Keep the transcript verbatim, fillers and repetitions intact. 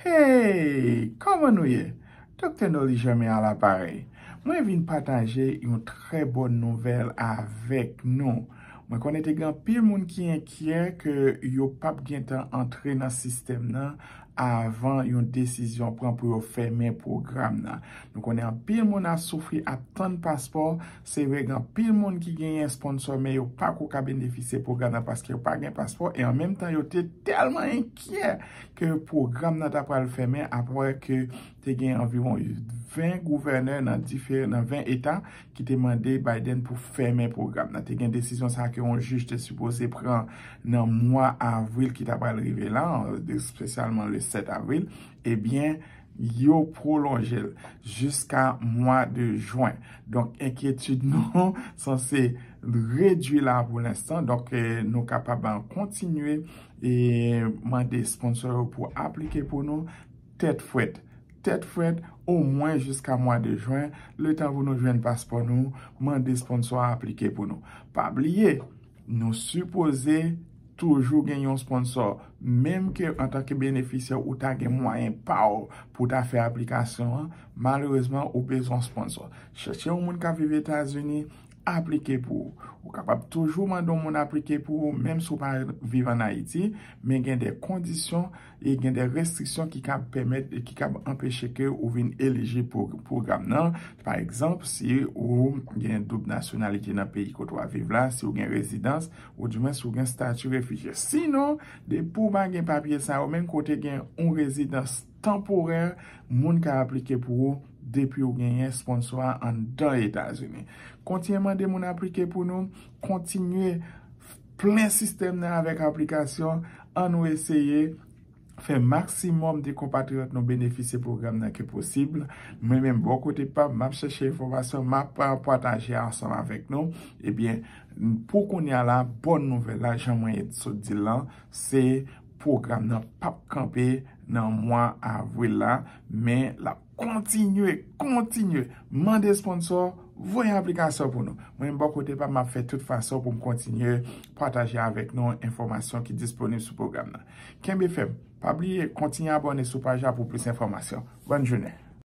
Hey, kòman nou ye? Doktè Noli Janmen a laparèy. Mwen vin pataje yon trè bòn nouvèl avèk nou. Mwen konnen te gen anpil moun ki enkyè ke yo p ap gentan antre nan sistèm nan avan yon desizyon pran pou yo fèmen pwogram nan. Nou konnen anpil moun ap soufri, ap tann paspò. Se vre, gen anpil moun ki genyen sponsò, men yo pako ka benefisye pwogram nan paske yo pa gen paspò. E an menm tan, yo te tèlman enkyè ke pwogram nan ta pral fèmen apre ke te gen anviwon ven gouvènè nan diferan, nan ven eta ki te mande Biden pou fèmen pwogram nan. Te gen desizyon sa a ke yon jij te sipoze pran nan mwa avril ki ta pral rive la, espesyalman le sèt avril. Ebyen, yo pwolonje l jiska mwa de jen. Donk, enkyetid nou sanse redui la pou lenstan. Donk, eh, nou kapab, eh, kontinye e mande sponsò yo pou aplike pou nou tèt frèt. Tèt frèt, omwen jiska mwa de jen, letan pou nou jwenn paspò nou, mande sponsò a aplike pou nou. Pa bliye, nou sipoze toujou gen yon sponsò. Menm ke antanke benefisyè ou ta gen mwayen pa w pou ta fè aplikasyon an, malerezman, ou bezwen sponsò. Chèche yon moun k ap viv Etazini, aplike pou ou. Ou kapab toujou mande yon moun aplike pou ou, menm si w pa viv ann Ayiti, men gen de kondisyon e gen de restriksyon ki kab pèmèt, ki kab anpeche ke ou vin elijib pou pwogram nan. Pa egzanp, si ou gen doub nasyonalite nan peyi kote w ap viv la, si ou gen rezidans, ou di mwens si ou gen stati refijye. Sinon, depi w pa gen papye sa yo, menm kote gen yon rezidans tanporè, moun ka aplike pou ou depi ou genyen sponsò a anndan Etazini. Kontinye mande moun aplike pou nou, kontinye plen sistèm nan avèk aplikasyon, ann nou eseye fè maksimòm de konpatriyòt nou benefisye pwogram nan ke posib. Mwen menm, bò kote pa m, m ap chèche enfòmasyon, m ap pa-, pataje ansanm avèk nou. Ebyen, pou kounye a la, bòn nouvèl la, jan mwen sot di l lan, se pwogram nan p ap kanpe nan mwa avril la, men l ap kontinye, kontinye mande sponsò, voye aplikasyon pou nou. Mwen, bò kote pa m, m ap fè tout fason pou m kontinye pataje avèk nou enfòmasyon ki disponib sou pwogram nan. Kenbe fèm, pa bliye, kontinye abòne sou paj la pou plis enfòmasyon. Bòn jounen.